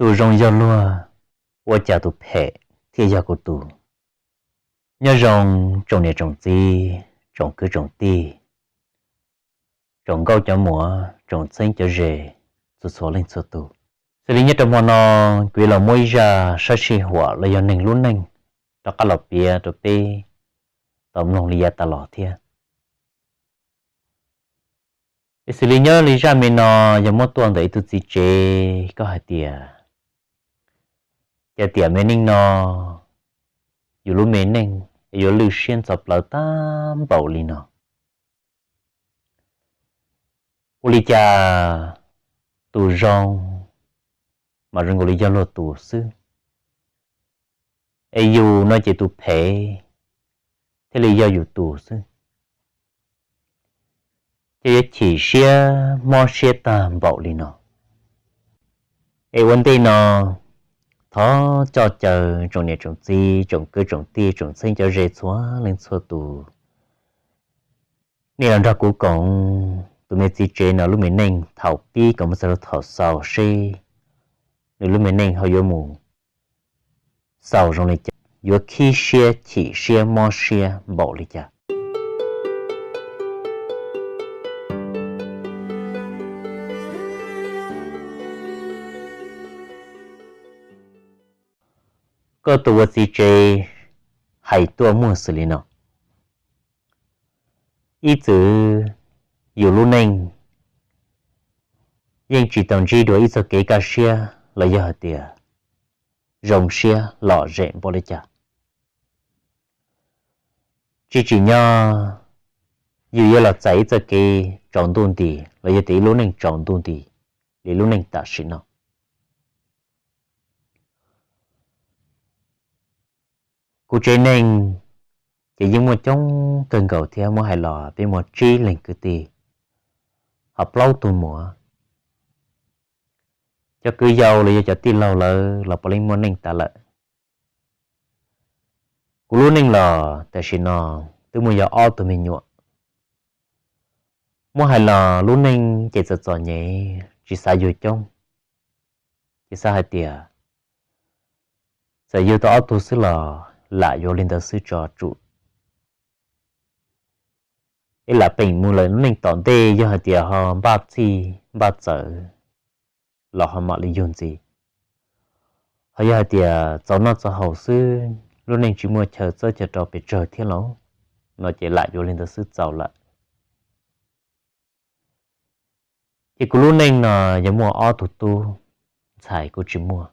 Tus zoo yog luag, ua cas tus phem thiaj yog kuv tus? Nyob zoo tsoom niam tsoom txiv, tsoom kwv tsoom tij, tsoom nkauj cov muam, tsoom txheeb cov ze, txhua txhua leej txhua tus. Xws li nyob rau hmo no, kuv yuav los muab ib zaj sab sij huam los yog neeg lub neej rov qab los piav rau peb tau mloog li yav tas los thiab. Es xws li nyob li zaj me no yog muab tuaj ntawm ib tug txiv tsev, koj hais tias, cas tiam me neej no yus lub me neej es yuav lwj siab ntxhov plawv tag npaum li no. Ua li cas tus zoo mas zoo nkaus li yog luag tus xwb, es yus no ces tus phem thiaj li yog yus tus xwb, ces yuav chim siab mob siab tag npaum li no. Es ua ntej no, thov coj caw tsoom niam tsoom txiv, tsoom kwv tsoom tij, tsoom txheeb cov ze txhua leej txhua tus, nej los nrog kuv koom tus me txiv tsev no lub me neej thaum pib kom mus txog rau thaum xaus seb nws lub me neej ho yuav mus xaus zoo li cas, yuav khib siab chim siab mob siab npaum li cas. Koj tus ua txiv tsev hais tuaj muaj xws li no: Ib txwm yus lub neej yeej tsis tau ntsib dua ib txoj kev kaj siab los yog hais tias zoo siab lom zem npaum li cas. Tsis tsim nyog yus yuav los txais ib txoj kev tsaus ntuj nti los yog tias ib lub neej tsaus ntuj nti li lub neej tam sim no. Kuv tsev neeg ces yeej muaj coob kawg nkaus thiab, muab hais los peb muaj tsib leeg kwv tij, ho plaub tug muam. Cov kwv yau los yog cov tij laug lawv los puav leej muaj neej tas lawm. Kuv lub neej los tam sim no twb muaj yog ob tug me nyuam. Muab hais los lub neej ces txom txom nyem, tsis xav yug coob, ces xav hais tias txawm yug tau ob tug xwb los lam yuav li ntawd xwb tso tsum. Es lam peem mus lawm lub neej tom ntej yog hais tias ho npaj txhij npaj txawv los ho mam li yug ntxiv. Ho yog hais tias txaus noj txaus haus xwb, lub neej tsis muaj chaw txawb chaw rau pes tsawg thiab los no ces lam yuav li ntawd xwb txaus lawm. Ces kuv lub neej no yog muaj ob tug tub, ntxhais kuv tsis muaj.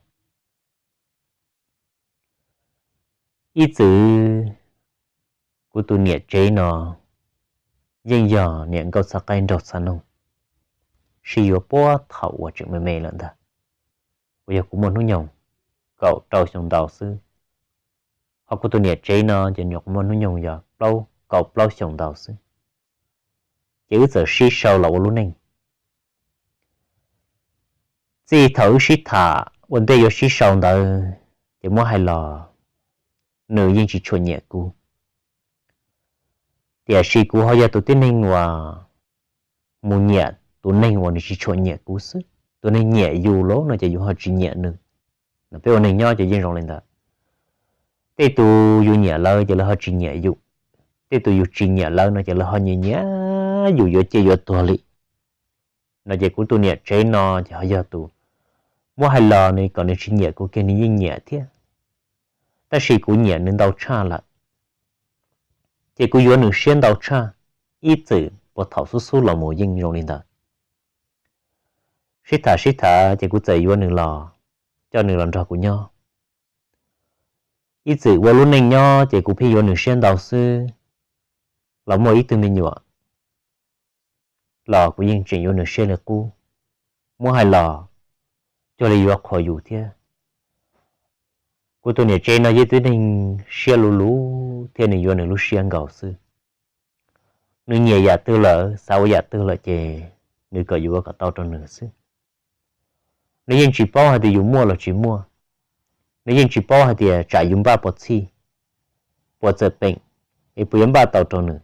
Ib txwm kuv tus niam tsev no yeej yog niam nkauj txhab qaib nraug txhab noog, sib yuav puag thaum uas tseem me me lawm ntag, uas yog kuv muaj hnub nyoog kaum rau xyoo ntau xwb. Ho kuv tus niam tsev no ces nyuam qhuav muaj hnub nyoog yog kaum plaub xyoo ntau xwb, ces wb txawm sib sau los ua lub neej. Txij thaum wb sib tham ua ntej yuav sib sau ntawd, ces muab hais los nws yeej tsis tshua nyiam kuv. Tiam sis kuv ho yog tus tib neeg uas mus nyiam tus neeg uas nws tsis tshua nyiam kuv xwb. Tus neeg nyiam yus lawm no ces yus ho tsis nyiam nws. Peb ua neeg nyob ces yeej zoo li ntawd. Tej tus yus nyiam lawv ces lawv ho tsis nyiam yus, tej tus yus tsis nyiam lawv no ces lawv ho nyiam nyiam yus yuav ciaj yuav tuag li. No ces kuv tus niam tsev no ces ho yog tus, muab hais los nws kom nws tsis nyiam kuv kiag nws yeej nyiam thiab, tab sis kuv nyiam nws ntau tshaj lawm, ces kuv yuav nws siab ntau tshaj. Ib txwm puag thaum xub xub los mus yeej zoo li ntawd. Sib tham sib tham ces kuv txawm yuav nws los, coj nws los nrog kuv nyob. Ib txwm ua lub neej nyob ces kuv pheej yuav nws siab ntau xwb, los muaj ib tug me nyuam los kuv yeej tseem yuav nws siab li qub. Muab hais los cuag li yuav qhuas yus thiab. Kuv tus niam tsev no yog tib neeg siab luv luv thiab nws yuav nws lub siab nkaus xwb. Nws nyiam yam twg lawm, xav ua yam twg lawm ces nws kom yus ua kom tau rau nws xwb. Nws yeej tsis paub hais tias yus muaj los tsis muaj, nws yeej tsis paub hais tias tsam yus npaj puas txhij, puas txawm peem, es puas yuav npaj tau rau nws.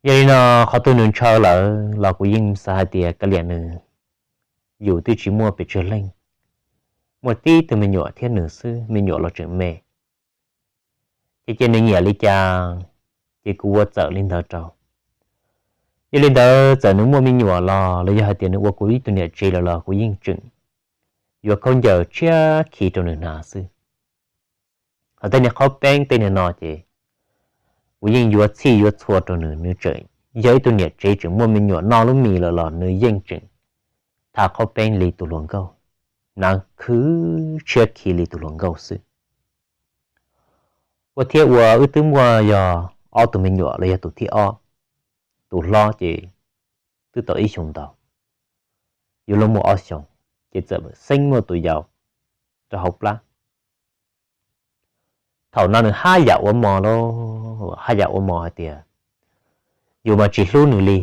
Yog li no, qhov twg nws ntshaw lawm los kuv yeej xav hais tias kav liam nws, yus twb tsis muaj pes tsawg leej, muaj tib tug me nyuam thiab nws xwb, me nyuam los tseem me. Ces cia nws nyiam li cas ces kuv ua txawm li ntawd rau. Yog li ntawd txawm nws muaj me nyuam los los yog hais tias nws ua kuv ib tug niam tsev lawm los kuv yeej tseem yuav khaub ncaws tshiab khiv rau nws hnav xwb. Hos tej niag qhaub peeb tej niag no ces kuv yeej yuav txhij yuav txhua rau nws, nws tseem yog ib tug niam tsev tseem muaj me nyuam noj lub mis lawm los nws yeej tseem thav qhaub peeb li tus hluas nkauj, hnav khwv tshiab khiv li tus hluas nkauj xwb. Ua thiab ua wb twb muaj yog ob tug me nyuam los yog tus thib ob, tus hlob ces twb tau ib xyoos ntau, yuav luag muaj ob xyoos, ces txawm xeeb muaj tus yau rau hauv plab. Thaum no nws haj yam ua mov lauj, haj yam ua mov hais tias yus mas tsis hlub nws li,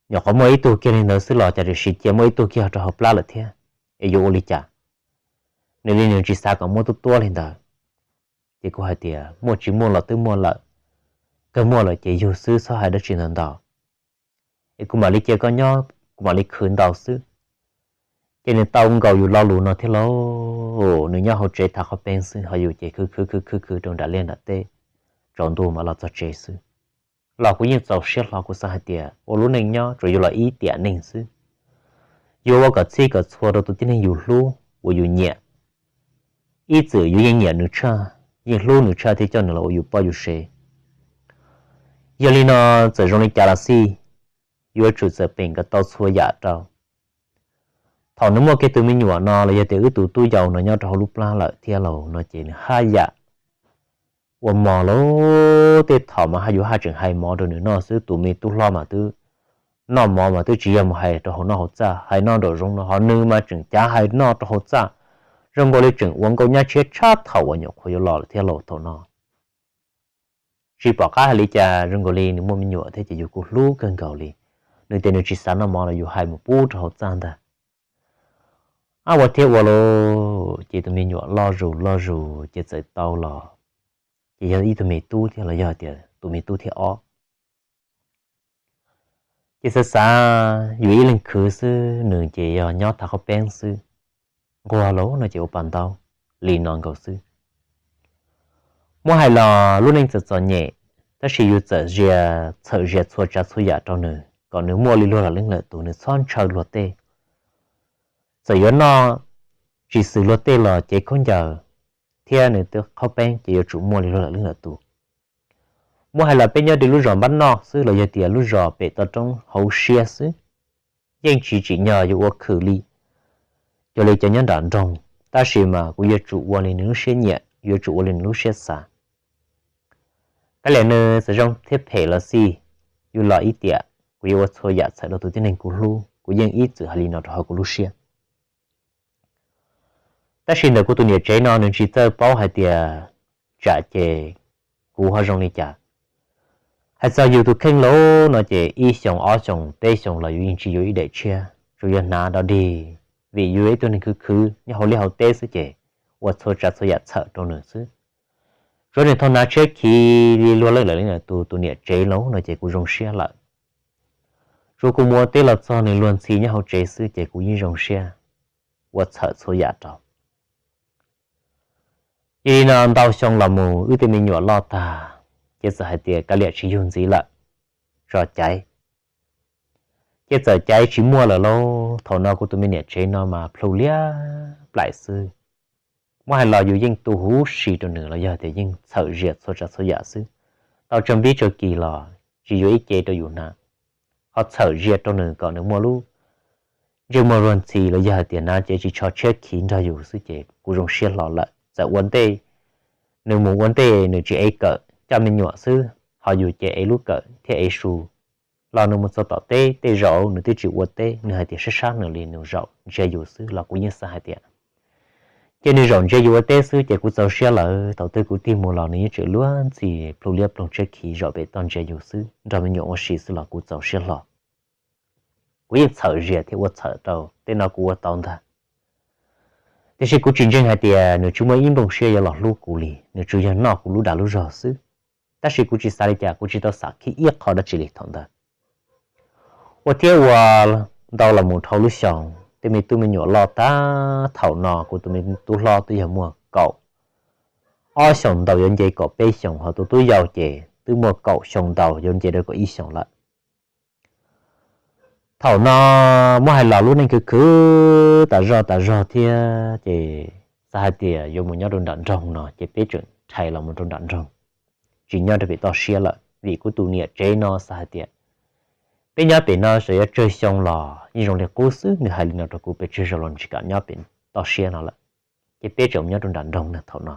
nyuam qhuav muaj ib tug kiag li ntawd xwb los cas tiam sis cia muaj ib tug kiag rau hauv plab lawm thiab, es yuav ua li cas? Nws li nws tsis xav kom muaj tuab tuab li ntawd. Ces kuv hais tias muaj tsis muaj los twb muaj lawm, kawg muaj lawm ces yug xwb, txhob hais dab tsi ntau ntau, es kuv mam li cia koj nyob, kuv mam li khwv ntau xwb. Ces nws tau nkaus yus lo lus no thiab lauj, nws nyob hauv tsev thav qhaub peeb xwb, ho yus ces khwv khwv khwv khwv khwv rau nram liaj nram teb, tsaus ntuj mam los txog tsev xwb. Los kuv yeej txaus siab hlo, kuv xav hais tias ua lub neej nyob tsuas yog los ib tiam neeg xwb, yuav ua kom txhij kom txhua rau tus tib neeg yus hlub uas yus nyiam, ib txwm yus yeej nyiam nws tshaj, yeej hlub nws tshaj thiab coj nws los ua yus poj yus sev. Yog li no txawm zoo li cas los xij, yuav tsum txawm peem kom tau txhua yam rau. Thaum nws muaj kiag tus me nyuam no los yog tias wb tus tub yau no nyob rau hauv lub plab lawm thiab lauj no ces nws haj yam ua mov lauj, tej thaum mas haj yus haj tseem hais mov rau nws noj xwb, tus me tub hlob mas twb noj mov mas twb tsis yog mus hais rau hauv noj hauv txaj, hais noj nraum zoov no, ho nws mas tseem cav hais noj rau hauv txaj, zoo nkaus li tseem ua nkauj nyab tshiab tshaj thaum uas nyuam qhuav yuav los lawm thiab lauj thaum no. Tsis pom qab hais li cas, zoo nkaus li nws muaj me nyuam thiab ces yus kuj hlub kawg nkaus li. Nws tias nws tsis xav noj mov los yus hais mus pub rau hauv txaj ntag. Ab, ua thiab ua lauj, ces tus me nyuam loj zus loj zus ces txawm tau los, ces yog ib tug me tub thiab los yog tias tus me tub thib ob. Ces xav xav yus ib leeg khwv xwb, nws ces yog nyob thav qhaub peeb xwb, nquag lauj no ces ua pas ntaub li no nkaus xwb. Muab hais los lub neej txawm txom nyem, tab sis yus txawm zia, txhawm zia txhua tsav txhua yam rau nws kom nws muaj li luag lwm leej lwm tus, nws txhob ntshaw luag tej. Txawm yuav noj tsis xws luag tej los cev khaub ncaws thiab nws tej qhaub peeb ces yuav tsum muaj li luag lwm leej lwm tus. Muab hais los peb nyob rau lub zos npab noj xwb los yog tias lub zos pem toj roob hauv siab xwb, yeej tsis tsim nyog yuav ua khwm li cuag li cov nyob nram nroog, tab sis mas kuv yuav tsum ua li nws lub siab nyiam, yuav tsum ua li nws lub siab xav. Kav liam nws txawm zoo thiab phem los xij, yus los ib tiam, kuv yuav ua txhua yam txhawm rau tus tib neeg kuv hlub, kuv yeej ib txwm hais li no rau hauv kuv lub siab. Tab sis ntawm kuv tus niam tsev no nws tsis txawj paub hais tias tsam ces kuv ho zoo li cas. Hais txog yus tus kheej lauj no ces ib xyoos ob xyoos peb xyoos los yus yeej tsis yuav ib daim tshiab, tsuas yog hnav dog dig, vim yus yog ib tug neeg khwv khwv nyob hauv liaj hauv teb xwb ces ua txhua tsav txhua yam txhawm rau nws xwb. Tsuav nws tau hnav tshiab khiv li luag lwm leej lwm tus, tus niam tsev lauj no ces kuv zoo siab lawm. Tsuav kuv mus ua teb los txog nws luag ntxhi nyob hauv tsev xwb ces kuv yeej zoo siab, ua txhawm txhua yam rau. Yog li no ntau xyoo los mus wb tej me nyuam loj tag, ces txawm hais tias kav liam tsis yug ntxiv lawm, tso caiv. Ces txawm caiv tsis muaj lawm lauj, thaum no kuv tus me niam tsev no mas plhu liab plaim xwb. Muab hais los yus yeej tu huv si rau nws los yog tias yeej txhawm zia txhua tsav txhua yam xwb. Tau tsawg npib tsawg kis los tsis yuav ib ce rau yus hnav, ho txhawm zia rau nws kom nws muaj lub ntsej muag luag ntxhi los yog hais tias hnav cev ris tsho tshiab khiv nrog yus xwb ces kuv zoo siab hlo lawm. Txawm ua ntej, nws mus ua ntej nws tsis ev kawm coj me nyuam xwb, ho yus ces ev lub kawm thiab ev su. Los nws mus txog tom teb, tej zaum nws twb tsis ua teb, nws hais tias sab sab nws li nws zaum ntsia yus xwb los kuv yeej xav hais tias ces nws zaum ntsia yus ua teb xwb ces kuv txaus siab lawm. Thaum twg kuv tig mus los nws yeej tseem luag ntxhi plhu liab ploog tshiab khiv zaum pem toj ntsia yus xwb nrog me nyuam ua si xwb los kuv txaus siab hlo. Kuv yeej txhawm zias thiab ua txhawm rau tej no kuv ua tau ntag. Tiam sis kuv tsis ntseeg hais tias nws tsis muaj ib nplooj siab yuav los hlub kuv li, nws tsuas yog noj kuv lub dag lub zog xwb. Tab sis kuv tsis xav li cas, kuv tsis tau xav khib ib qho dab tsi li thaum ntawd. Ua thiab ua ntau los mus dhau lub xyoos, tej me tub me nyuam loj tag. Thaum no kuv tus me tub hlob twb yog muaj kaum ob xyoos ntau yuav nce kaum peb xyoos, ho tus tub yau ces twb muaj kaum xyoo ntau yuav nce rau kaum ib xyoos lawm. Thaum no muab hais los lub neej khwv khwv tas zog tas zog thiab ces xav hais tias yuav mus nyob rau nram nroog no ces peb tseem rhais los mus rau nram nroog, tsis nyob rau pem toj siab lawm. Vim kuv tus niam tsev no xav hais tias peb nyob pem no txawm yuav tsawg xyoo los yeej zoo li qub xwb, nws hais li no rau kuv pes tsawg zaus los tsis kam nyob pem toj siab no lawm, ces peb tseem mus nyob rau nram nroog na. Thaum no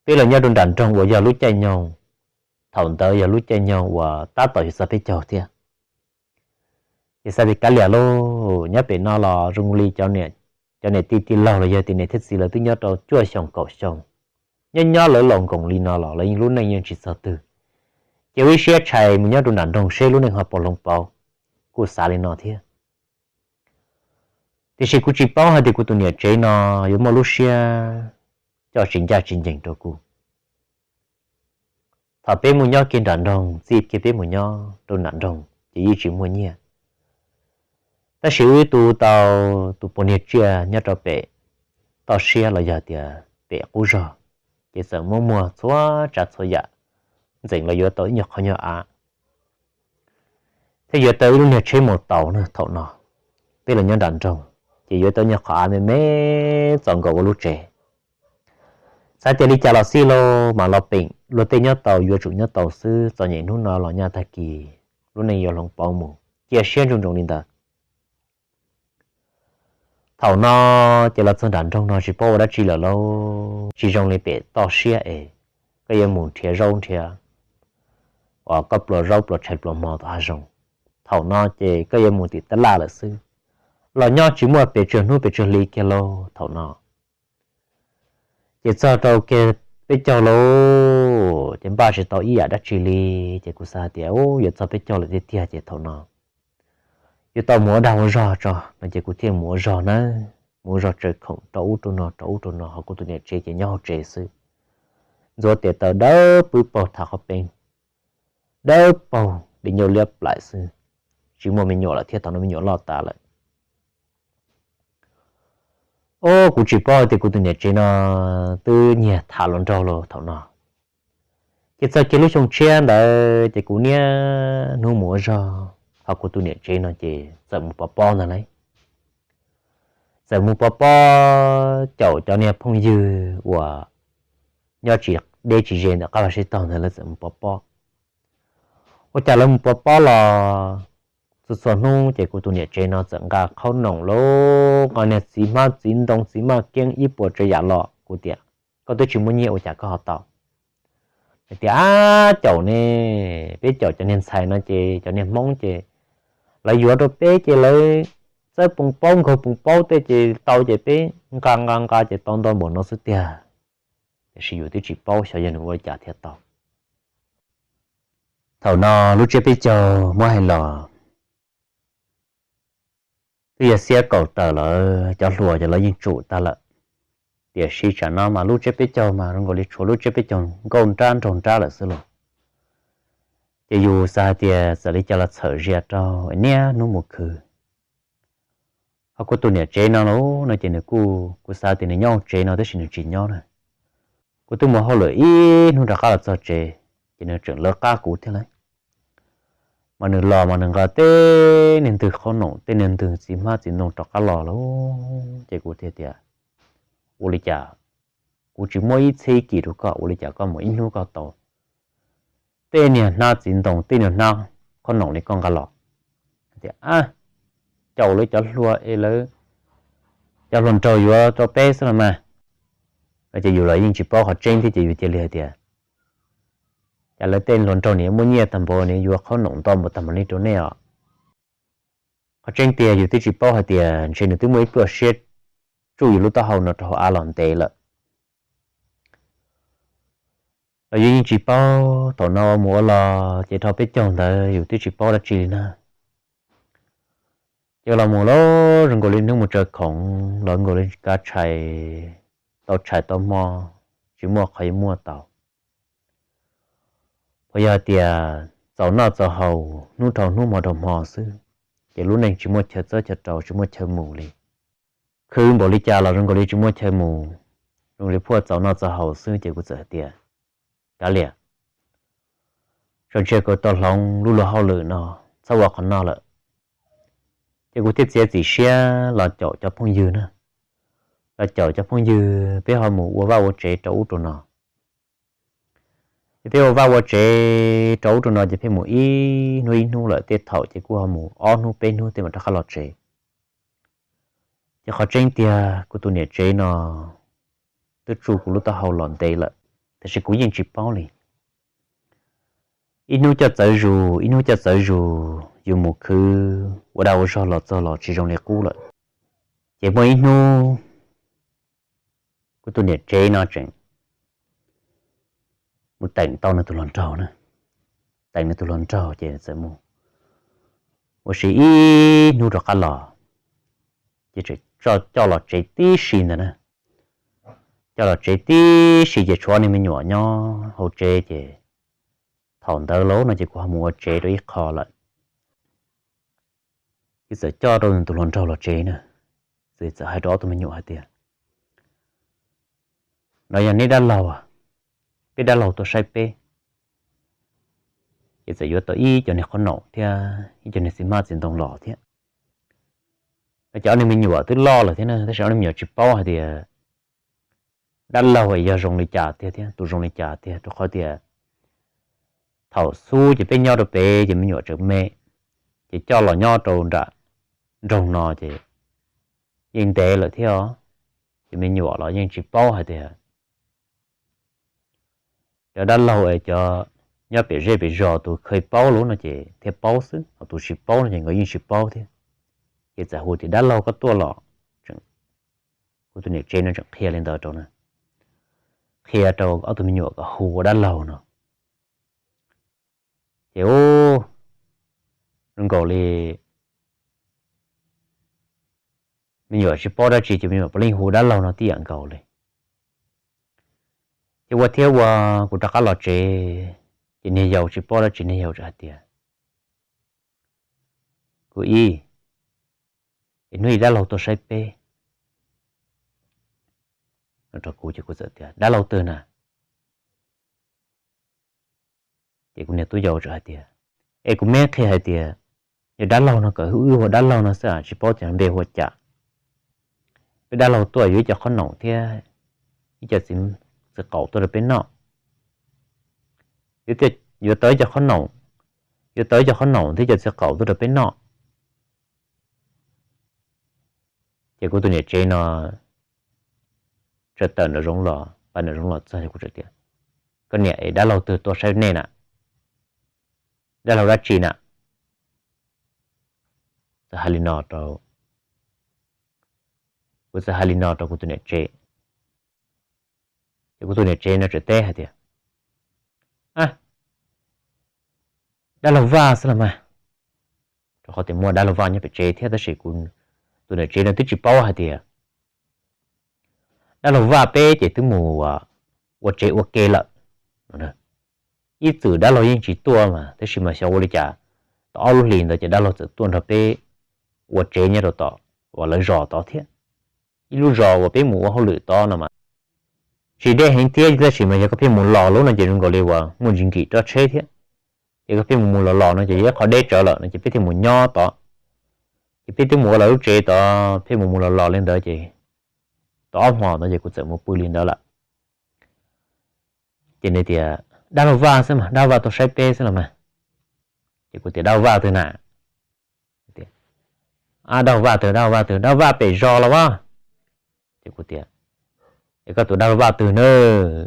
peb los nyob rau nram nroog uas yog lub caij nyoog, thaum ntawd yog lub caij nyoog uas tab tom yuav txog peb caug thiab. Ces xav tias kav liam lauj, nyob pem no los zoo li cov niam tij tij laug los yog tias niam thiab txiv lawv twb nyob rau cuaj xyoos kaum xyoo, nyob nyob lawv laus nkoos li no los lawv yeej lub neej yeej tsis txog twg. Ces ua ib siab tshais mus nyob rau nram nroog seb lub neej ho puas hloov pauv, kuj xav li no thiab. Tiam sis kuv tsis paub hais tias kuv tus niam tsev no yuav muaj lub siab coj tsis ncaj tsis ncees rau kuv. Thaum peb mus nyob kiag nram nroog, txij kiag peb mus nyob rau nram nroog ces yeej tsis muaj nyiaj. Tab sis wb tu tau tus pos niag tsiaj nyob rau pem toj siab los yog tias pem qub zog, ces txawm muab muag txhua tsav txhua yam, ntxeem los yuav tau ib nyuag qhov nyuag av, thiab yuav tau ib lub niag tsheb maus taus na. Thaum no peb los nyob nram nroog, ces yuav tau nyuag qhov av me me txaus nkaus ua lub tsev. Xav tias li cas los xij los mas los peem luag tej nyob tau yuav tsum nyob tau xwb, txom nyem hnub no los nyaj tag kis lub neej yuav hloov pauv mus, cia siab ntsoov ntsoov li ntawd. Thaum no ces los txog nram nroog no tsis paub ua dab tsi lawm lauj, tsis zoo li pem toj siab es koj yuav mus nrhiav zaub nrhiav, uas koj pluas zaub pluas tshais pluas hmo tom hav zoov. Thaum no ces koj yuav mus tim tab laj lawm xwb, los nyob tsis muaj pes tsawg hnub pes tsawg hli kiag lauj. Thaum no ces txog rau kiag peb caug lauj, ces npaj tsis tau ib yam dab tsi li. Ces kuv xav hais tias, u, yuav txog peb caug lawm tiag tiag ces thaum no yuav tau mus ua dag ua zog tso no, ces kuv thiaj mus ua zog nawb, mus ua zog tsaws khoom rau ub rau no rau ub rau no, ho kuv tus niam tsev ces nyob hauv tsev xwb. Ntxuav tes taw dawb paug, tham qhov peeb dawb paug, di ncauj liab plaim xwb, tsis muaj me nyuam lawm thiab, thaum no me nyuam loj tas lawm. Ub, kuv tsis paub tias kuv tus niam tsev no twb nyiag tham hluas nraug los thaum no. Ces txog kiag lub xyoo tshiab ntawd ces kuv niaj hnub mus ua zog, ho kuv tus niam tsev no ces txawm mus pov pob ntag lauj. Txawm mus pov pob caum cov niag phooj ywg uas nyob tsis deb tsis ze ntawm qab vaj sib taug ntawd, lawv txawm mus pov pob. Ua cas lawv mus pov pob los txhua txhua hnub ces kuv tus niam tsev no txawm nqa qhaub noom los nqa niag txiv hmab txiv ntoo txiv maj keeb ib puas tsav yam los. Kuv tias, koj twb tsis muaj nyiaj ua cas koj ho tau? Nws tias, ab, caum ne, peb caum cov niag ntxhais no ces cov niag Hmoob ces lawv yuav rau peb ces lawv txawb poos paub nkaug poos paub tej ces tau ces peb nqa nqa nqa ces tau nto npaum no xwb tiag. Tiam sis yus twb tsis paub xyov yog nws ua li cas thiaj tau. Thaum no lub tsiab peb caug muab hais los twb yog xiab kaum tawm lawm, cov hluas ces lawv yeej tsum tag lawm. Tiam sis tsam no mas lub tsiab peb caug mas zoo nkaus li tshuav lub tsiab peb caug nkauj nrab nraug nrab lawm xwb los. Ces yus xav hais tias txawm li cas los txhawm zia rau niaj hnub mus khwv. Ho kuv tus niam tsev no los no ces nws kuj, kuv xav tias nws nyob hauv tsev no tab sis nws tsis nyob na. Kuv twb mus hauj lwm ib hnub rov qab los txog tsev, ces nws tseem lawv qab kuv thiab lauj. Mas nws los mas nws nqa tej niag ntwg qhaub noom tej niag ntwg txiv hmab txiv ntoo rov qab los lauj. Ces kuv thiaj tias, ua li cas kuv tsis muab ib txhiab ib kis rau koj, ua li cas koj mus ib hnub koj tau tej niag hnab txiv ntoo tej niag hnab qhaub noom li koj nqa los? Tias, caum lawv cov hluas es lawv cov hluas nraug yuav rau peb xwb los mas. Ces yus los yeej tsis paub qhov tseeb thiab ces yus cia li hais tias, cas lawv tej hluas nraug nws muaj nyiaj tag npaum nws yuav qhaub noom nto npaum tag npaum li rau nej os? Qhov tseeb tiag yus twb tsis paub hais tias ntshe nws twb muaj ib pluaj siab tsuj yus lub taub hau no rau hauv av los ntev lawm. Los yus yeej tsis paub, thaum no ua mus ua los ces dhau peb caug ntawd yus twb tsis paub dab tsi li na. Ces los mus los zoo nkaus li hnub mus tsaws khoom los nkaus li kav tshais, tau tshais tau hmo, tsis muaj qhov yuav muaj tau. Puas yog hais tias txaus noj txaus haus hnub dhau hnub hmo dhau hmo xwb, ces lub neej tsis muaj chaw txawb chaw rau, tsis muaj chaw mus li. Khwv npaum li cas los zoo nkaus li tsis muaj chaw mus, zoo li phuaj txaus noj txaus haus xwb. Ces kuv txawm hais tias, kav liam, tso tseg kom tau hloov lub luag hauj lwm no, txhob ua qhov no lawm. Ces kuv thiaj txiav txim siab los caum cov phooj ywg na, los caum cov phooj ywg peb ho mus ua vaj ua tsev rau ub rau no. Ces peb ua vaj ua tsev rau ub rau no ces pheej mus ib hnub ib hnub lawm, tej thaum ces kuj ho mus ob hnub peb hnub tej mam rov qab los tsev. Ces qhov tseeb tiag kuv tus niam tsev no twb tsuj kuv lub taub hau los ntev lawm, tiam sis kuv yeej tsis paub li. Ib hnub coj txawv zus, ib hnub coj txawv zus, yus mus khwv ua dag ua zog los txog los tsis zoo li qub lawm. Ces muaj ib hnub kuv tus niam tsev no tseem mus teem tau nws tus hluas nraug na, teem nws tus hluas nraug ces txawm mus ua si ib hnub rov qab los, ces tseem coj los tsev tib si ntawd na. Coj los tsev tib si ces tshuav niag me nyuam nyob hauv tsev ces thaum ntawd los no ces kuv ho mus ua tsev rau ib qho lawm. Ces txawm coj rau nws tus hluas nraug los tsev na, ces txawm hais rau ob tug me nyuam hais tias, no yog neb dab laug, peb dab laug tuaj saib peb. Ces txawm yuav tau ib co niag qhob noom thiab ib co niag txiv hmab txiv ntoo los thiab. Ces ob niag me nyuam twb loj lawm thiab na, tab sis ob niag me nyuam tsis paub hais tias dab laug yog zoo li cas tiag thiab tus zoo li cas tiag, rau qhov tias thaum xub ces peb nyob rau pem ces me nyuam tseem me, ces coj los nyob rau nram nroog no ces yeej ntev lawm thiab os. Ces me nyuam los yeej tsis paub hais tias cov dab laug es cov nyob pem zej pem zos tus kheev paub lawm no ces thiaj paub xwb, ho tus tsis paub no ces nkawd yeej tsis paub thiab. Ces txawm hu tias dab laug koj tuaj los, kuv tus niam tsev no tseem qhia li ntawd rau na, qhia rau ob tug me nyuam kom hu ua dab laug no. Ces ub, zoo nkaus li me nyuam tsis paub dab tsi ces me nyuam puav leej hu dab laug no tib yam nkaus li. Ces ua thiab ua, kuv rov qab los tsev, ces niag yau tsis paub dab tsi, niag yau txawm hais tias, kuv ib, es hnub ib dab laug tuaj saib peb. Rau kuv ces kuv txawm tias dab laug twg na? Ces kuv niag tub yau txawm hais tias, es kuv me qhia hais tias yog dab laug no kom wb hu dab laug no xwb, tsis paub tias npe hu ua cas. Peb dab laug tuaj yuav ib co qhob noom thiab ib co txiv qaum tuaj rau peb noj. Yuav tau ib co qhob noom, yuav tau ib co qhob noom thiab ib co txiv qaum tuaj rau peb noj. Ces kuv tus niam tsev no txawm tawm nraum zoov los, pais nraum zoov los txog ces kuv txawm tias, koj niam, es dab laug twg tuaj saib nej na? Dab laug dab tsi na? Txawm hais li no rau, kuv txawm hais li no rau kuv tus niam tsev. Ces kuv tus niam tsev no txawm teb hais tias, dab laug Vaj xwb los mas. Rau qhov tias muaj dab laug Vaj nyob pem tsev thiab tab sis kuv tus niam tsev no twb tsis paub hais tias dab laug Vaj peb ces twb mus ua tsev ua ke lawm. Ib txwm dab laug yeej tsis tuaj mas tab sis mas xyov ua li cas, tau ob lub hlis ntawd ces dab laug txawm tuaj nrog peb ua tsev nyob rau tom uas lawv zos tod thiab. Ib lub zos uas peb mus ua hauj lwm tod no mas tsis deb heev thiab tab sis mas yog koj pheej mus los lub no ces zoo nkaus li uas muaj ntsis nkim roj tsheb thiab. Ces koj pheej mus mus los los no ces yog ib qho deb tsawv lawm no ces peb thiaj mus nyob tod. Ces peb twb mus ua lawv lub tsev tod, pheej mus mus los los li ntawd ces tau ob hmo ntawd ces kuv txawm mus pw li ntawd lawm. Ces nws tias, dab laug Vaj xwb mas, dab laug Vaj tuaj saib peb xwb los mas. Ces kuv tias, dab laug Vaj twg na? Dab laug Vaj twg, dab laug Vaj twg, dab laug Vaj pem zos los as? Ces kuv tias, es koj tus dab laug Vaj twg na?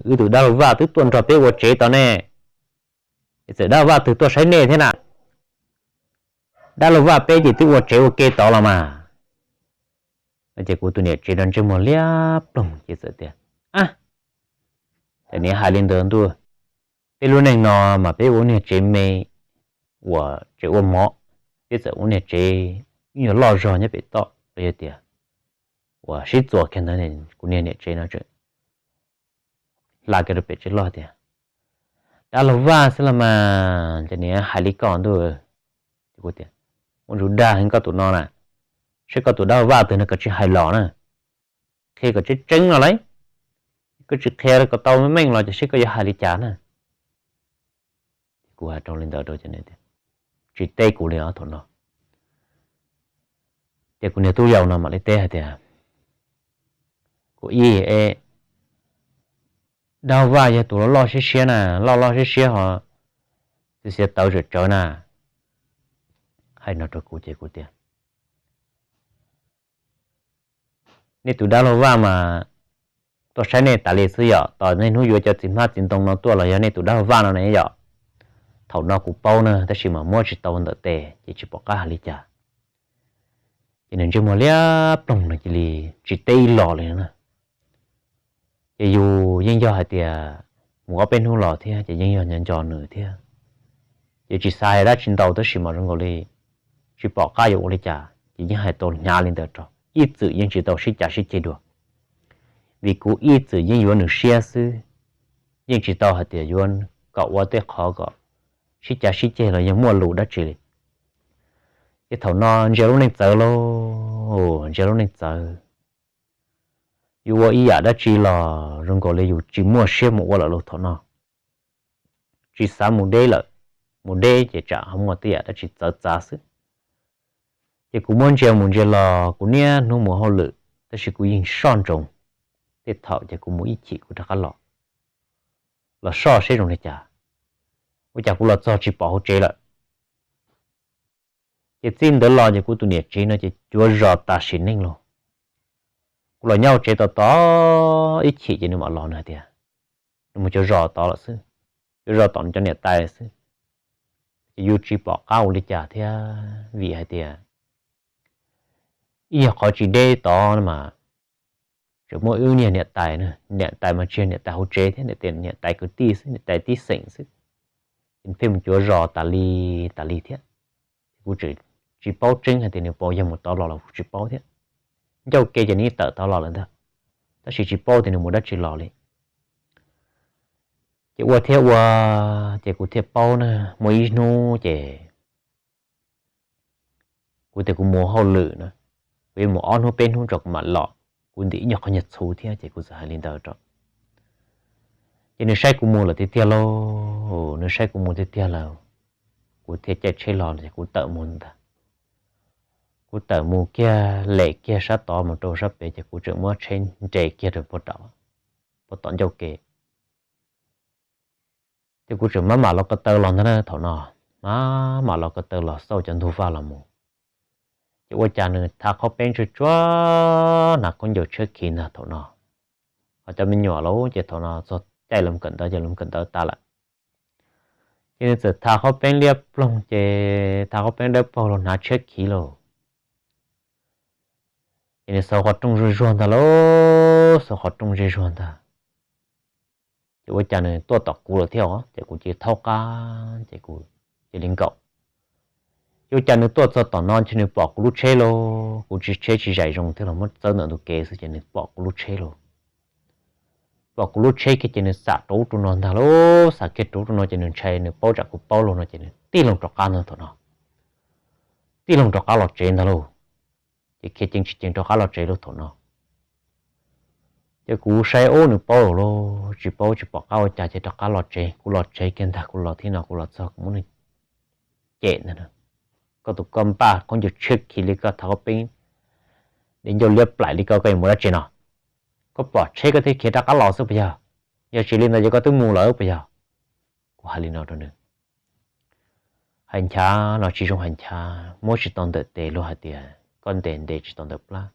Wb tus dab laug Vaj twb tuaj nrog peb ua tsev tod ne. Es txawm dab laug Vaj twg tuaj saib nej thiab na? Dab laug Vaj peb ces twb ua tsev ua ke tod los mas. Ces kuv tus niam tsev no ntsej muag liab ploog ces txawm tias, a, niam hais li ntawd ntuj, peb lub neej no mas peb ua niag tsev me uas tsev ua mov, peb txawm ua niag tsev ib nyuag loj zog nyob pem toj los yog tias uas sib txuas kiag ntawd, kuv niag niam tsev no txawm hla kiag rau pem tsev loj tias, Dab laug Vaj xwb los mas, ces niam hais li koj ntuj. Ces kuv tias, ua ntsuj dag heev koj tus no na, saib koj tus dab laug Vaj twg no koj tsis hais los na, qhia kom tseeb tseeb no lauj, koj tsis qhia kom tau meej meej los ces saib koj yuav hais li cas na. Kuv hais rau li ntawd rau ces nws tias, tsis teb kuv li os thaum no. Ces kuv niag tub yau no mam li teb hais tias, kuv ib, dab laug Vaj yog tus loj loj siab siab na, loj loj siab siab ho txiv xiav tawv tsawv tsawv na. Hais no rau kuv ces kuv tias, nej tus dab laug Vaj mas tuaj saib nej tas li xwb yom, tos niaj hnub yuav cov txiv hmab txiv ntoo no tuaj los yog nej tus dab laug Vaj no ne yom. Thaum no kuv paub na tab sis mas muab tsis tau ntawm tes ces tsis pom qab hais li cas. Ces nws ntsej muag liab ploog no cia li tsis teb ib los li na. Ces yus yeej yog hais tias mus ob peb hnub los thiab ces yeej yog nco nco nws thiab. Ces tsis xav hais dab tsi ntau tab sis mas zoo nkaus li tsis pom qab yuav ua li cas ces yeej hais tau hnyav li ntawd rau, ib txwm yeej tsis tau sib cav sib ceg dua. Vim kuv ib txwm yeej yuav nws siab xwb, yeej tsis tau hais tias yuav kom ua tej qhov kom sib cav sib ceg los yog muaj lus dab tsi li. Ces thaum no ntsia lub neej txawv lauj, ntsia lub neej txawv. Yus ua ib yam dab tsi los zoo nkaus li yus tsis muaj siab mus ua lawm lauj thaum no. Tsis xav mus deb lawm, mus deb ces tsam ho muaj tej yam dab tsi txawv txav xwb. Ces kuv muab ntsia mus ntsia los kuv niaj hnub mus hauj lwm tab sis kuv yeej soj ntsoov. Tej thaum ces kuv mus ib chim kuv rov qab los, los soj seb zoo li cas. Ua cas kuv los txog tsis pom hauv tsev lawm. Ces txij ntawd los ces kuv tus niam tsev no ces cuav zos tas sim neej lauj. Kuv los nyob hauv tsev tos tos ib chim ces nws mam los, nws hais tias nws mus cuav zos tod lawm xwb, cuav zos tom nws cov niam tais xwb. Ces yus tsis pom qab ua li cas thiab vim hais tias ib yog qhov tsis deb tod no mas tseem muaj wb niag niam tais, niam tais mas tsis yog niam tais hauv tsev thiab, niam tais kwv tij xwb, niam tais tib xeem xwb. Ces pheej mus cuav zos tas li tas li thiab. Kuv tseem tsis paub tseeb hais tias nws puas yog mus tod los los kuv tsis paub thiab. Ncauj ke ces nws yeej tawm tod los lawm ntag, tab sis tsis paub tias nws mus dab tsi los li. Ces ua thiab ua, ces kuv thiaj paub na, muaj ib hnub ces kuv tias kuv mus hauj lwm na, kuv yuav mus ob hnub peb hnub tso kuv mam los, kuv ntim ib nyuag qhov nyuag txhuv thiab ces kuv txawm hais li ntawd rau. Ces nws saib kuv mus lawm tiag tiag lauj, nws saib kuv mus tiag tiag lawm, kuv thiaj caij tsheb los ces kuv tawm mus ntag. Kuv tawm mus kiag lem kiag sab tod mus rau sab pem ces kuv tseem muab tsheb nres kiag rau puag tom ncauj ke. Ces kuv tseem maj mam los ko taw los ntag na thaum no, maj mam los ko taw los xauj cov ntug vaj los mus. Ces ua cas nws thav qhaub peeb tsuag tsuag hnav khaub ncaws tshiab khiv ntag thaum no. Ho cov me nyuam lauj ces thaum no txog caij los kawm ntawv ces los kawm ntawv tas lawm. Ces nws txawm thav qhaub peeb liab ploog ces thav qhaub peeb dawb paug los hnav tshiab khiv lauj. Ces nws xauv qhov rooj zuj zuag ntag lauj, xauv qhov rooj zuj zuag ntag. Ces ua cas nws tuaj tom kuv lawm thiab os, ces kuv cia li thaub qab ces kuv cia li nkaum. Ces ua cas nws tuaj txog tom no ces nws pom kuv lub tsheb lauj, kuv tsis tsheb tsis zais zoo thiab los muab txawb ntawm ntug kev xwb ces nws pom kuv lub tsheb lauj. Pom kuv lub tsheb kiag ces nws xam rau ub rau no ntag lauj, xam kiag rau ub rau no ces nws ntshai nws paub tsam kuv paub lauj no ces nws tig loo rov qab ntag thaum no. Tig loo rov qab los tsev ntag lauj. Ces khiav ceev tsis ceev rov qab los tsev lauj thaum no. Ces kuv saib ub nws paub lawm lauj, tsis paub tsis pom qab ua cas ces rov qab los tsev, kuv los tsev kiag ntag, kuv los thiab no kuv los txog kuv muab nws cem ntag. Koj tus koj npaj khaub ncaws tshiab khiv li koj, thav qhaub peeb di ncauj liab plaim li koj, koj yuav mus dab tsi no? Koj pom tsheb koj thiaj khiav rov qab los xwb puas yog? Yog tsis li ntawd ces koj twb mus lawm puas yog? Kuv hais li no rau nws. Hais nchav los tsis zoo hais nchav, muab tsis tau ntawm tes luag hais tias koj ntes ntes tsis tau ntawm plab.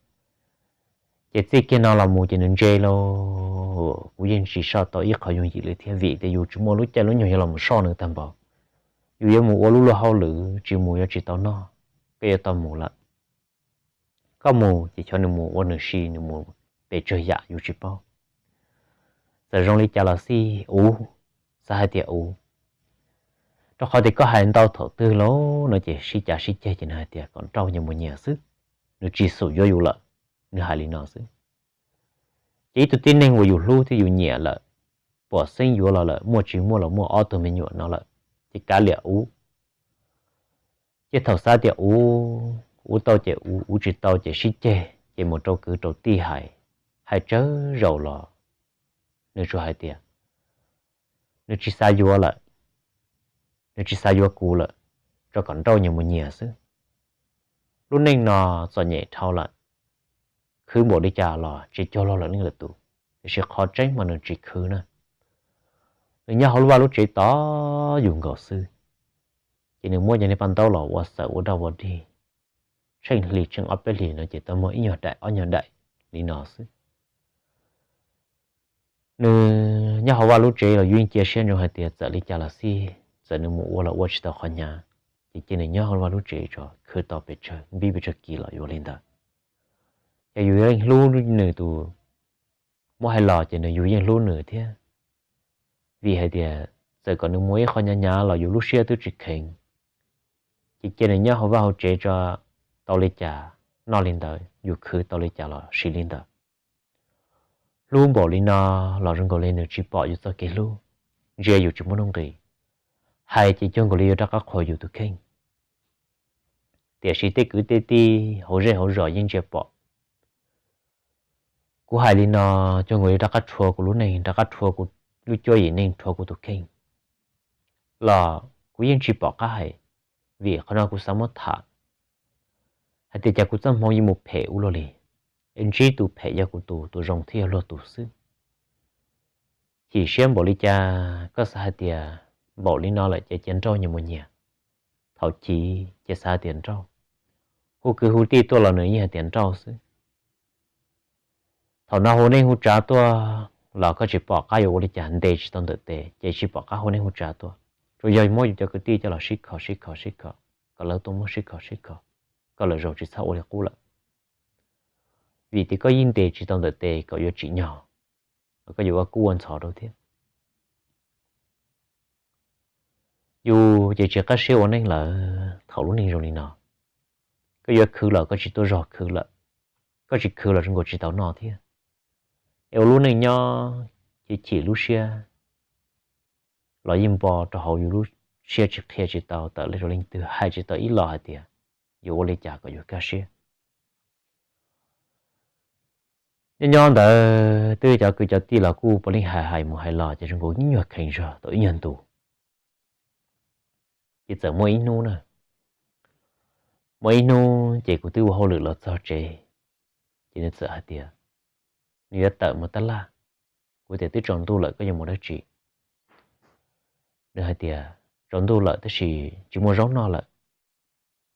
Ces txij kiag no los mus ces nws ntse lauj, kuv yeej tsis soj tau ib qho yooj yim li thiab vim tias yus tsis muaj lub caij lub nyoog yuav los mus soj nws tag npaum. Yus yuav mus ua lub luag hauj lwm tsis mus yuav tsis tau noj, koj yuav tau mus lawm. Koj mus ces xyov nws mus ua nws si, nws mus pes tsawg yam yus tsis paub. Txawm zoo li cas los xij ub, xav hais tias ub, rau qhov tias koj hais ntau thaum twg lauj no ces sib cav sib ceg ces nws hais tias kom nrauj nyias mus nyias xwb, nws tsis xum yuav yus lawm, nws hais li no xwb. Ces ib tug tib neeg uas yus hlub thiab yus nyiam lawm, pom xeeb yuav los lawm, muaj tsis muaj los muaj ob tug me nyuam no lawm, ces kav liam ub. Ces thaum xav tias ub, ub tau ces ub, ub tsis tau ces sib ceg, ces mus rau kwv rau tij hais, hais tsawg zaus los nws tsuas hais tias nws tsis xav yuav lawm, nws tsis xav yuav kuv lawm, tso kom nrauj nyias mus nyias xwb. Lub neej no txom nyem dhau lawm, khwv npaum li cas los tsis cuag luag lwm leej lwm tus, tiam sis qhov tseeb mas nws tsis khwv na. Nws nyob hauv lub vaj lub tsev tos yus nkaus xwb, ces nws muab cov niag paj ntaub los ua xawm ua daj ua dig, tsheej hlis tsheej ob peb hlis no ces tau muag ib nyuag daim ob nyuag daim li no xwb. Nws nyob hauv vaj lub tsev los yus yeej cia siab ntsoov hais tias txawm li cas los xij, txawm nws mus ua los ua tsis tau qhov hnyav, ces cia nws nyob hauv vaj lub tsev tso, khwv tau pes tsawg npib pes tsawg kis los yuav li ntawd. Ces yus yeej hlub nws tus, muab hais los ces nws yus yeej hlub nws thiab, vim hais tias txawm kom nws mus ib qho hnyav hnyav los yus lub siab twb tsis kheev, ces cia nws nyob hauv vaj hauv tsev tso, tau li cas noj li ntawd, yus khwv tau li cas los siv li ntawd. Hlub npaum li no los zoo nkaus li nws tsis pom yus txoj kev hlub, ntsia yus tsis muaj nuj nqis, hais ces cuag nkaus li yuav rov qab qhuas yus tus kheej. Tiam sis tej kwv tej tij hauv zej hauv zos yeej ntsia pom. Kuv hais li no cuag nkaus li rov qab rhuav kuv lub neej, rov qab rhuav kuv lub cuab yim neej, rhuav kuv tus kheej los kuv yeej tsis pom qab hais, vim qhov no kuv xav muab tham hais tias cas kuv txoj hmoo yeej mus phem ua luaj li, es ntsib tus phem yog kuv tus, tus zoo thiaj yog luag tus xwb. Chim siab npaum li cas koj xav hais tias npaum li no lawm ces cia nrauj nyias mus nyias. Thaum chiv ces xav hais tias nrauj, hu kwv hu tij tuaj los nws yeej hais tias nrauj xwb. Thaum no hu neej hu tsav tuaj los koj tsis pom qab yuav ua li cas, ntes tsis tau ntawm tes ces tsis pom qab hu neej hu tsav tuaj. Tsuas yog muab yus cov kwv tij coj los sib kho sib kho sib kho, kom lawv tuaj muab sib kho sib kho, koj lawv zaum tsis txhob ua li qub lawm. Vim tias koj yeej ntes tsis tau ntawm tes kom yuav tsim nyog, koj yuav ua kub ua ntxhov rau thiab. Yus ces tsis qab siab ua neej lawm thaum lub neej zoo li no. Koj yuav khwv los koj tsis tuaj zog khwv lawm, koj tsis khwv los zoo nkaus tsis tau noj thiab. Es ua lub neej nyob ces chim lub siab los yeej npo rau hauv yus lub siab tsis qhia tsis tau tawm rau leej twg, hais tsis tau ib los hais tias yuav ua li cas kom yus kaj siab. Nyob nyob ntawd twb cov kwv cov tij los kuj puav leej hais hais mus hais los ces zoo nkaus ib nyuag kheev zog tau ib nyuag ntus. Ces txawm muaj ib hnub na, muaj ib hnub ces kuv twb ua hauj lwm los txog tsev, ces nws txawm hais tias nws yuav tawm mus tab laj. Kuv tias twb tsaus ntuj lawm koj yuav mus dab tsi? Nws hais tias tsaus ntuj lawm tab sis tsis muaj zaub noj lawm,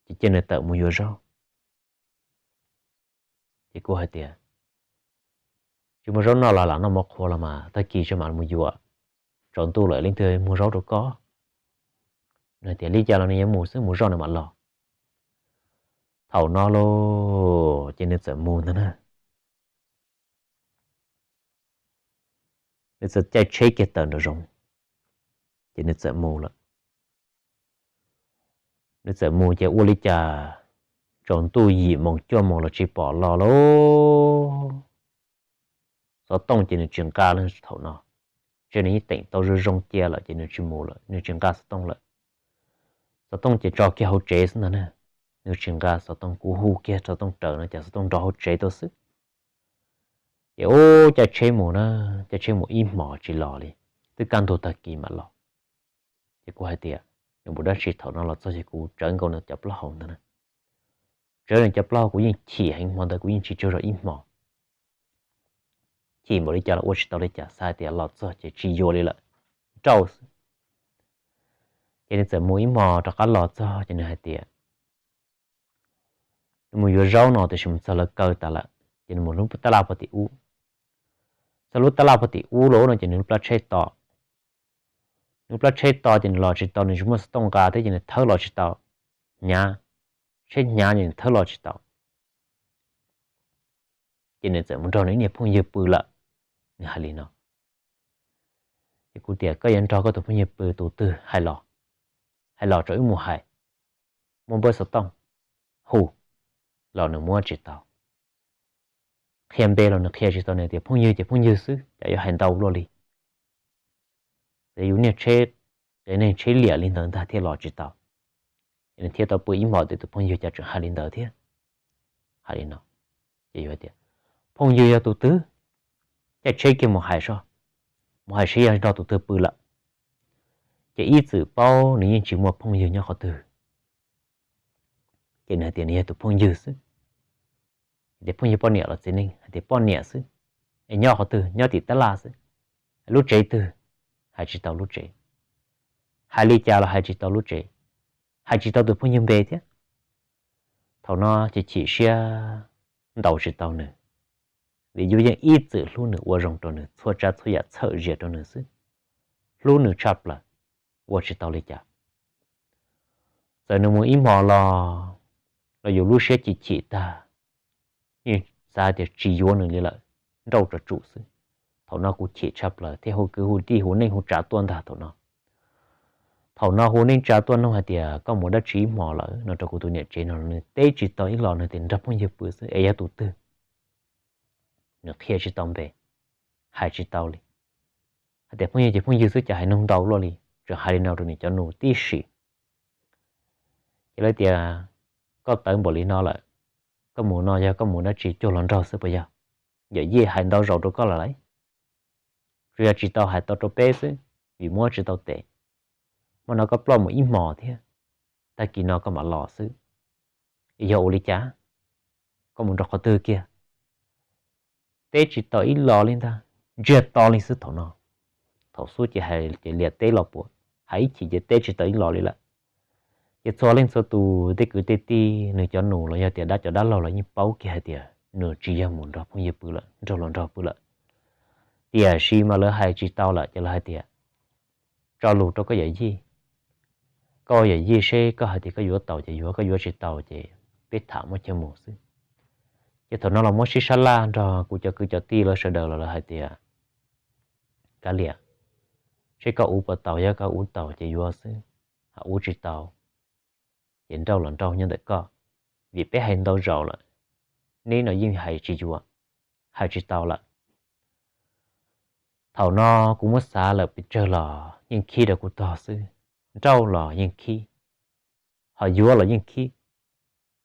ces cia nws tawm mus yuav zaub. Ces kuv hais tias tsis muaj zaub noj los lam noj mov qhuav los mas tag kis tso mam mus yuav, tsaus ntuj lawm leej twg muag zaub rau koj. Nws hais tias li cas los nws yuav mus xwb, mus zoj nws mam los. Thaum no lauj ces nws txawm mus ntag na. Nws txawm caij tsheb kiag tawm nraum zoov, ces nws txawm mus lawm. Nws txawm mus ces ua li cas tsaus ntuj yim moos cuaj moos los tsis pom los lauj. Xov tooj ces nws tsis nqa lawm thaum no, ntshe nws yeej teem tau zoo zoo cia lawm ces nws tsis mus lawm, nws tsis nqa xov tooj lawm. Xov tooj ces tso kiag hauv tsev xwb ntag na. Nws tsis nqa xov tooj, kuv hu kiag xov tooj raws no cas xov tooj nrov hauv tsev tuaj xwb. Ces ub caij tsheb mus na, caij tsheb mus ib hmos tsis los li, twb kaj ntug tag kis mam los. Ces kuv hais tias nws mus dab tsi thaum no los txog ces kuv tsawv nkaus nws cov plaub hau ntag na. Tsawv nws cov plaub hau kuv yeej chim heev, hmo ntawd kuv yeej tsis tsaug zog ib hmos. Chim npaum li cas los ua tsis tau li cas, xav hais tias los txog ces tsis yuav li lawm, nrauj xwb. Ces nws txawm mus ib hmos rov qab los txog ces nws hais tias nws mus yuav zaub no tiam sis mus txog lawv kaw tas lawm, ces nws mus lub tab laj puag tim ub. Txog lub tab laj puag tim ub los no ces nws lub plab tsheb to. Nws lub plab tsheb to ces nws los tsis tau, nws tsis muaj xov tooj nqa thiab ces nws thawb los tsis tau, hnyav, tsheb hnyav ces nws thawb los tsis tau. Ces nws txawm mus nrog nws ib niag phooj ywg pw lawm. Nws hais li no. Ces kuv tias koj yuav nrog koj tus phooj ywg pw tus twg, hais los, hais los tso wb mus hais, muab npawb xov tooj, hu los nws muab tsis tau, qhia npe los nws qhia tsis tau, nws tias phooj ywg ces phooj ywg xwb, cas yuav hais ntau luaj li. ces yus niaj tsheb, ces neeg tsheb liam li ntawd ntag thiaj los tsis tau. Nws thiaj tau pw ib hmos tias tus phooj ywg cas tseem hais li ntawd thiab. Hais li no, ces yus tias, phooj ywg yog tus twg? Caij tsheb kiag mus hais seb, mus hais seb yog nrog tus twg pw lawm. Ces ib txwm paub nws yeej tsis muaj phooj ywg nyob qhov twg, ces nws hais tias nws yog tus phooj ywg xwb. Tias phooj ywg poj niam los txiv neej, hais tias poj niam xwb. Es nyob qhov twg? Nyob tim tab laj xwb. Lub tsev twg? Hais tsis tau lub tsev. Hais li cas los hais tsis tau lub tsev, hais tsis tau tus phooj ywg npe thiab. Thaum no ces chim siab ntaus tsis tau nws, vim yus yeej ib txwm hlub nws, ua zoo rau nws, txhua tsav txhua yam txhawm zias rau nws xwb, hlub nws tshaj plaws, ua tsis tau li cas. Txawm nws mus ib hmos los, los yus lub siab chim chim tag, yeej xav tias tsis yuav nws li lawm, nrauj tso tsum xwb. Thaum no kuv chim tshaj plaws thiab hu kwv hu tij hu neej hu tsav tuaj ntag thaum no. Thaum no hu neej tsa tuaj nug hais tias koj mus dab tsi ib hmos lawm no rau kuv tus niam tsev no, nws teb tsis tau ib los, nws tias nrog phooj ywg pw xwb es yog tus twg, nws qhia tsis tau npe, hais tsis tau li. Hais tias phooj ywg ces phooj ywg xwb, cas hais nug ntau luaj li, tseem hais li no rau nws cov nus tib si. Ces lawv tias koj tawv npaum li no lawm, koj mus no yog koj mus dab tsi cuag hluas nraug xwb puas yog? Yawm yij hais ntau zaus rau koj lawm lauj, tsuas yog tsis tau hais tau rau peb xwb, vim muab tsis tau tes. Hmo no koj ploj mus ib hmos thiab, tag kis no koj mam los xwb. Es yog ua li cas? Koj mus nrog qhov twg kiag? Teb tsis tau ib los li ntag, ntsiag to li xwb thaum no. Thaum xub ces hais ces liam teb los puas, hais ib chim ces teb tsis tau ib los li lawm. Ces txhua leej txhua tus tej kwv tej tij, nws cov nus los yog tias dab cov dab laug los yeej paub kiag hais tias nws tsis yog mus nrog phooj ywg pw lawm, nrog hluas nraug pw lawm. Tiam sis mas lawv hais tsis tau lawm ces lawv hais tias tso lus rau koj yawm yij, koj yawm yij seb koj hais tias koj yuav tau ces yuav, koj yuav tsis tau ces peb tham muab chaw mus xwb. Ces thaum no los muab sib sab laj nrog kuv cov kwv cov tij lawv sawv daws los lawv hais tias kav liam, seb koj ua puas tau, yog koj ua tau ces yuav xwb, ho ua tsis tau ces nrauj los nrauj nyob ntawm koj, vim peb hais ntau zaus lawm, neb no yeej hais tsis yuav, hais tsis tau lawm. Thaum no kuv muab xav lawm pes tsawg los yeej khib rau kuv tog xwb, nrauj los yeej khib, ho yuav los yeej khib,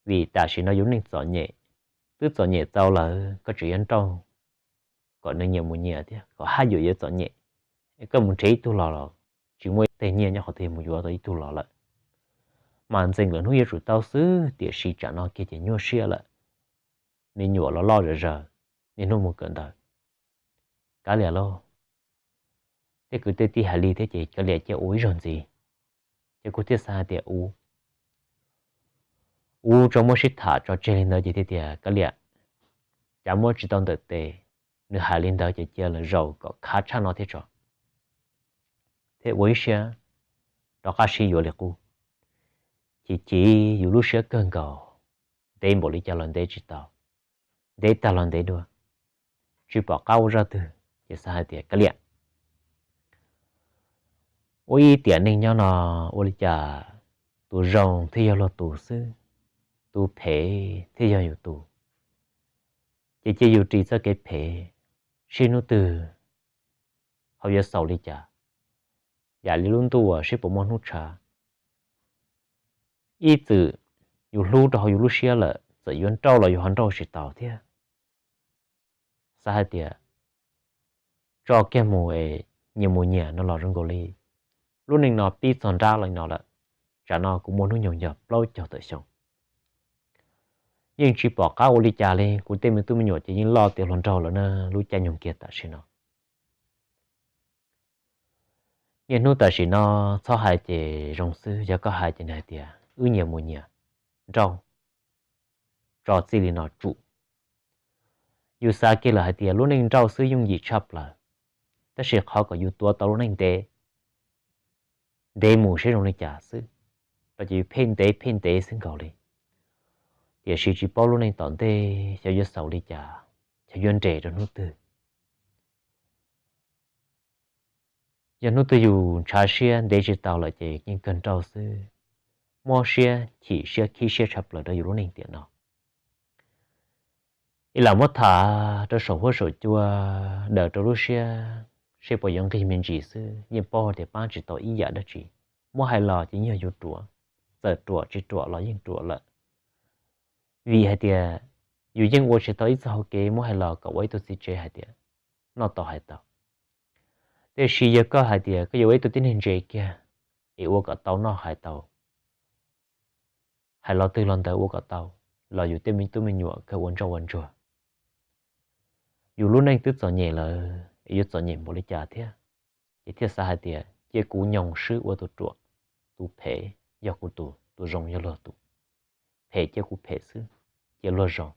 vim tam sim no yus neej txom nyem, twb txom nyem tau lawm koj tseem yuav nrauj kom nws nyias mus nyias thiab kom haj yam yuav txom nyem. Koj mus nrhiav ib tug los los tsis muaj tej nyiaj nyob qhov twg mus yuav tau ib tug los lawm. Mas ntxeem lawm hnub yuav tsum tau xwb, tiam sis tsam no kiag ces nyuaj siab lawm, me nyuam los loj zom zaws, niaj hnub mus kawm ntawv. Kav liam lauj, tej kwv tej tij hais li thiab ces kav liam cia ua ib zaug ntxiv. Ces kuv thiaj xav hais tias ua, ua tso muab sib tham tso tseg li ntawd ces thiaj tias kav liam, cas muab tsis tau ntawm tes, nws hais li ntawd ces cia lawm zaum kom khav tshaj no thiab tso, thiab ua ib siab rov qab sib yuav li qub. Chim chim yus lub siab kawg nkaus, ntev npaum li cas los ntev tsis tau, ntev tag los ntev dua, tsis pom qab ua zaj twg ces xav hais tias kav liam, ua ib tiam neej nyob no ua li cas tus zoo thiaj yog luag tus xwb, tus phem thiaj yog yus tus. Ces cia yus ris txoj kev phem, sib hnub twg ho yuav xaus li cas, yam li lub ntuj uas sib puas muaj hnub tshav. Ib txwm yus hlub rau hauv yus lub siab lawm, txawm yuav nrauj los yus ho nrauj tsis tau thiab. Xav hais tias tso kiag mus es nyias mus nyias no los zoo nkaus li lub neej no pib txog nrab li no lawm. Tsam no kuv muaj hnub nyoog yog plaub caug tawm xyoo, yeej tsis pom qab ua li cas li. Kuv tej me tub me nyuam ces yeej loj tiav hluas nraug lawm na, lub caij nyoog kiag tam sim no. Niaj hnub tam sim no txhob hais ces zoo xwb, yog koj hais ces nws hais tias wb nyias mus nyias nrauj, tso txij li no tsum. Yus xav kiag lawm hais tias lub neej nrauj xwb yooj yim tshaj plaws, tab sis qhov kom yus tuav tau lub neej ntev, ntev mus seb zoo li cas xwb, los ces yus pheej ntev pheej ntev xwb nkaus li. Tiam sis tsis paub lub neej tom ntej xyov yuav xaus li cas, xyov yuav nres rau hnub twg. Yog hnub twg yus ntshav siab ntev tsis tau lawm ces yeej kawg nrauj xwb, mob siab chim siab khib siab tshaj plaws rau yus lub neej tiam no. Ib lam muab tham rau saum huab saum cua, daws rau lub siab seb puas yuav nqig me ntsis xwb, yeej paub tias pab tsis tau ib yam dab tsi. Muab hais los ces yeej yog yus ruam, txawm ruam tsis ruam los yeej ruam lawm. Vim hais tias yus yeej ua tsis tau ib txoj hauv kev muab hais los kom ua ib tug txiv tsev hais tias noj tau hais tau. Tiam sis yog koj hais tias koj yuav ua ib tug tib neeg ntse kiag es ua kom tau noj hais tau, hais lo twg los ntawd ua kom tau, los yus tej me tub me nyuam kawg ua ntsoj ua ntsuag. Yus lub neej twb txom nyem lawm es yuav txom nyem npaum li cas thiab? Ces thiaj xav hais tias cia kuv nyoos swb ua tus ruam, tus phem yog kuv tus, tus zoo yog luag tus. Phem cia kuv phem xwb, cia luag zoo.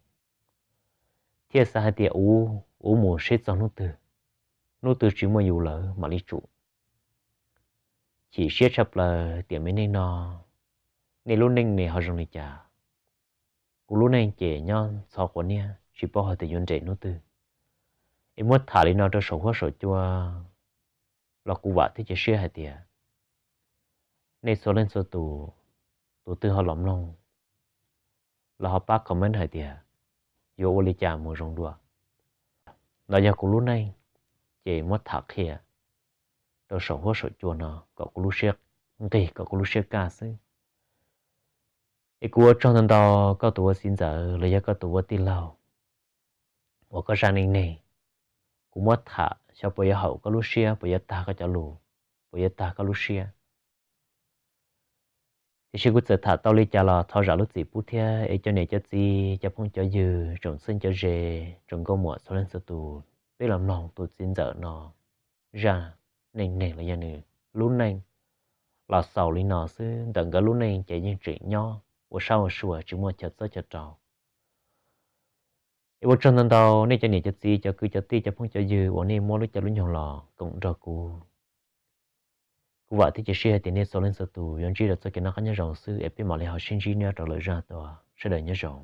Thiaj xav hais tias ua, ua mus seb txog hnub twg, hnub twg tsis muaj yus lawm mam li tsum. Chim siab tshaj plaws tias me neej no, nej lub neej ne ho zoo li cas? Kuv lub neej ces nyob ntxhov quav niab tsis paub hais tias yuav nres hnub twg. Es muab tham li no rau saum huab saum cua los kuv vam thiab cia siab hais tias nej txhua leej txhua tus, tus twg ho los mloog los ho pab comment hais tias yuav ua li cas mus zoo dua. Los yog kuv lub neej ces muab tham qhia rau saum huab saum cua no kom kuv lub siab nqig, kom kuv lub siab kaj xwb. Es kuv ua tsaug ntau ntau koj tus ua txiv ntxawm los yog koj tus ua tij laug uas koj zaj neej neeg, kuv muab tham xyov puas yuav haum koj lub siab, puas yuav tag koj cov lus, puas yuav tag koj lub siab. Tiam sis kuv txawm tham tau li cas los thov zam lub txim pub thiab es cov niam cov txiv, cov phooj cov ywg, tsoom txheeb cov ze, tsoom nkauj muam txhua leej txhua tus, peb los mloog tus txiv ntxawm no zaj neej neeg los yog nws lub neej los xaus li no xwb. Ntawm nkawd lub neej ces yeej tseem nyob ua sab ua sua tsis muaj chaw txob chaw rau. Es ua tsaug ntau ntau nej cov niam cov txiv, cov kwv cov tij, cov phooj cov ywg uas nej muab lub caij lub nyoog los koom nrog kuv. Kuv vam thiab cia siab hais tias nej txhua leej txhua tus yuav ntsib rau txoj kev noj qab nyob zoo xwb es peb mam li ho sib ntsib nyob rau lwm zaj dua. Sawv daws nyob zoo.